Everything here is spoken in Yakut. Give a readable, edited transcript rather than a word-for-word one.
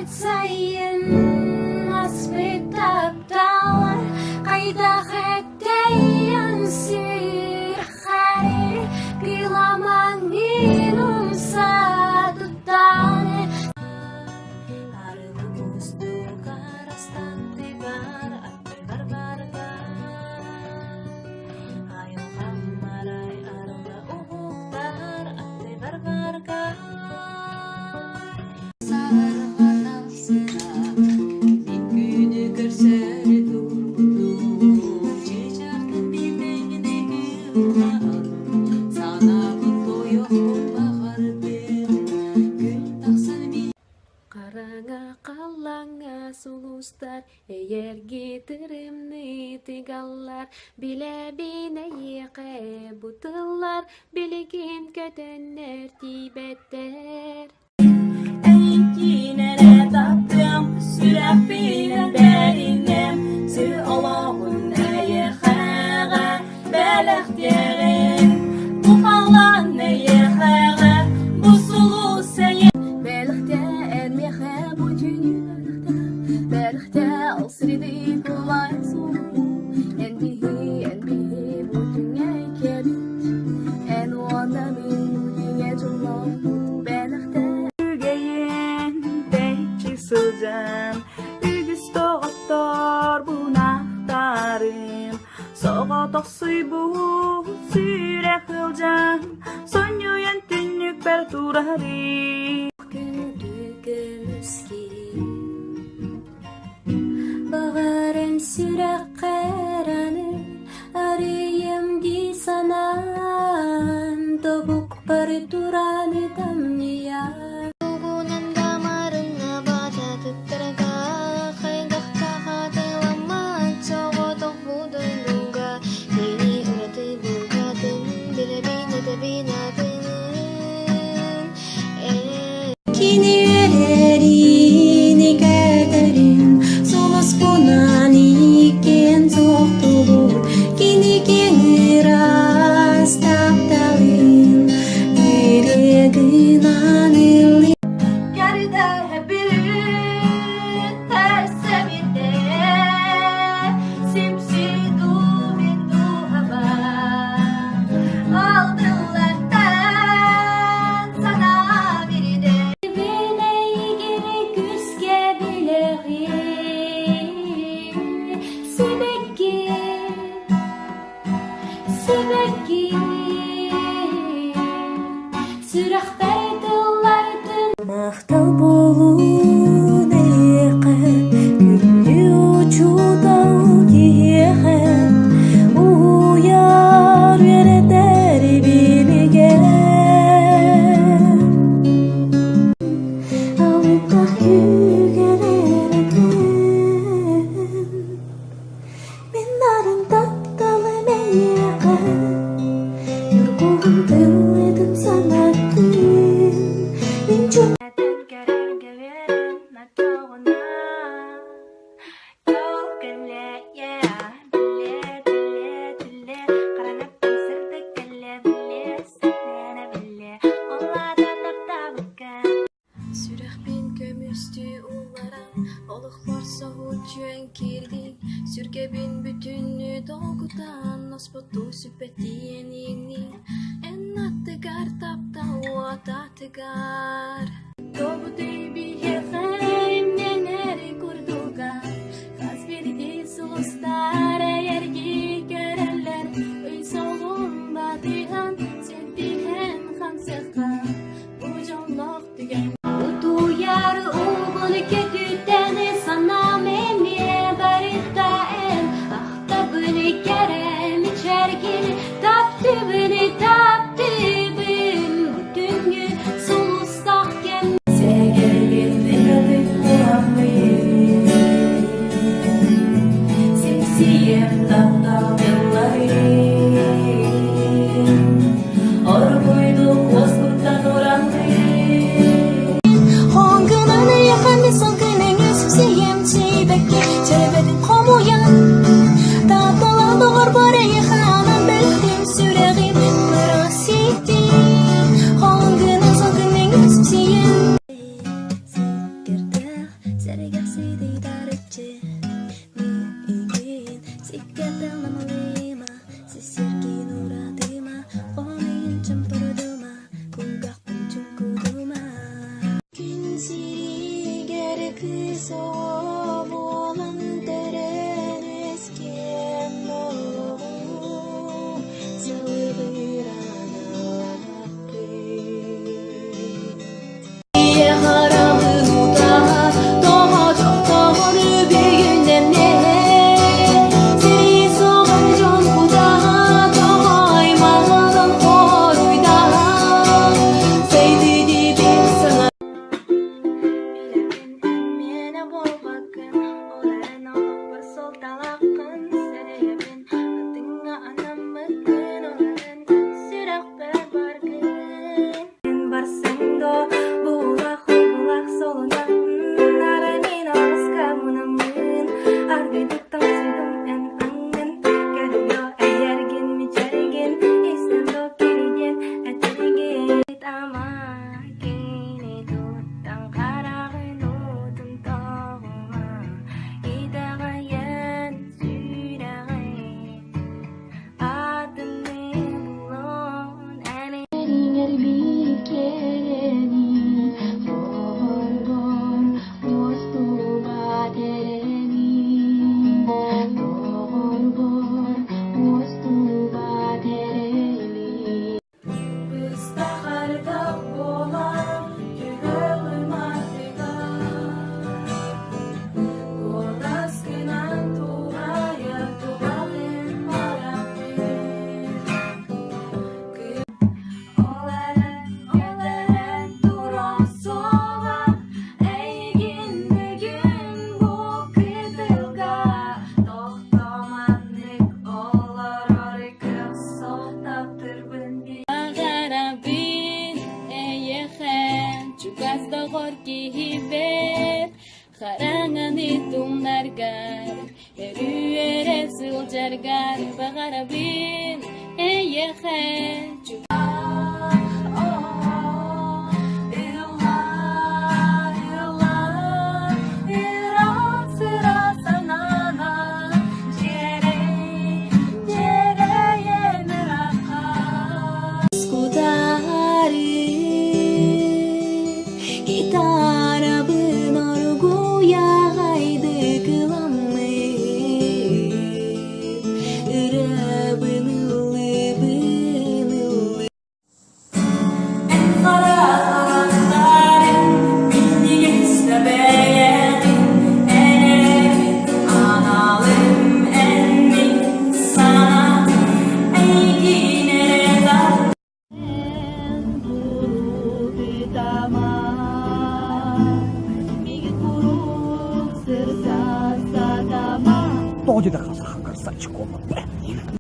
Ааспыт сайын, ааспыт таптал хайдах эттэйэн сүрэххэр кыламаҥҥын умса туттан Арылы кустук арастан тыгар аттыгар барга Айылҕам арай арыла уһуктар аттыгар барга Саһарҕанан сытар мин күнү көрсөрү турбутум Чычартан биирдэҥини кыыллаһан санаабын тойохпун баҕардым Күн тахсан Хараҥа халлааҥҥа сулустар эйэрги тырымныы тыгаллар, билэбин эйиэхэ бу тыллар билигин көтөннөр тиийбэттэр. Эйигин эрэ таптыам, сүрэхпин бэринэм, сир олоҕун эйиэхэҕэ бэлэхтиэҕим. Бу халлаан эйиэхэҕэ, бу сулус эйиэхэ. Бэлэхтээ миэхэ бу түүнү бэлэхтээ, бэлэхтээ ол сири кулай сулуһу, эн биһи, эн биһи бу күҥҥэ кэлбит, эн уонна мин бу күҥҥэ дьоллоохпут бэлэхтээ. Үгэйин тэйиччи сылдьан, үгүс доҕоттор бунахтарым, соҕотохсуйбут сүрэх ылдьан, сонньуйан түннүкпэр турарым. Күндү көмүскиир Баҕарым сүрэххэр аны арыйым дии санаан тобукпар туран ытамньыйа Тугунан да марынна баататыттарга хайдахта хатыламмат соҕотох бу дойдуга кини ураты булгатын билэбин этэбин атын Кини үөрэрин кэтэриҥ, сулуспунан иккиэн суохтубут, кини киэҥ ыраас тапталын ырыагынан ыллыы Билэйгини күскэ билэҕин, сибэкки, сибэкки, сүрэхпэр тыллартын Махтал буолуун эйиэхэ, күндү учуутал киһиэхэ, уһуйар үөрэтэр билигэр. Алыптах күүгэрэрэтин, мин нарын тапталым эйиэхэ, Ньургуһун тыллытын санаттын, мин Сүрэхпин көмүстүү уулларан, олохпор соһуччу киирдиҥ, сүргэбин бүтүннүү долгутан, оспоттуу сүппэттии эниҥниҥ, эн аттыгар таптал уотатыгар. Тобутуй биһиэхэ имнэнэр курдуга, хас биирдии сулустар эйэргии көрөллөр, ый солун батыһан, сирдиһэн хамсыахха, бу дьоллоох түгэн. Утуйар уубун көтүтэн санаам эмиэ барыта эн ахтабын кэрэм чэргин таптыыбын таптыыбын бу түүҥҥү сулустаах кэм Сэгэрбин ытык кураммын, сипсийэр таптал тылларын, оргуйдук уоскуттан ураммын. Хоҥкунан эйиэхэ мин соҥкун Кыыс оҕо буолан төрөөн үөскээн олоҕум сылыгыр аналаахпын. Хараҕын утаҕа тоҕо-тохтоҕор бүгүннэмнэ Сэрии соҕон дьон кутаҕа тоҕо аймаҕынан хоруйдаҕа Сайдыы диэбит саҥа Билэбин эн миэнэ буолбаккын, ол эрэн олохпор суолталааххын сэрэйэбин, атыҥҥа анаммыккын, ол эрэн сүрэхпэр баргын. Эн барсаҥ дуо, буулах уйгулаах солуна, арай мин алҕаска мунаммын, аргыйдык тоҥсуйдум эн аҥҥын, көрөн эйэргин мичээргин, истэн дуо киригин этэригин. Ама кини туттан хараҕын уутун тоҕума, итэҕэйэн сүрэҕин атыннык булуон эн Иҥэрбиккэни доҕорбор уостубат эрэни, доҕорбор уостубат эрэли. Быстах буолан түһүөҕүм ардыгар Куоласкынан туһайар тулалыыр барахпын Ол эрэн, ол эрэн туруом суоҕа Эйигин бүгүн бу кытылга Тохтоманнык олорор кыах суох таптырбын Баҕарабын эйиэхэ чугас доҕор киһибэр хараҥаны тумнаргар өрүү эрэ сылдьаргар баҕарабын эйиэхэ Гитарабын оргуйа айды кыламмыт Ырыабын ыллыыбын ыллыы Эн хара харахтарыҥ минньигэс да бэйэҕин эн эрэбин аналым эн мин санаатым эйигин эрэ таптыыр Эн куруук ытама, миигин куруук сырса сатама. Тоҕо диэтэххэ саха красавчик буолла.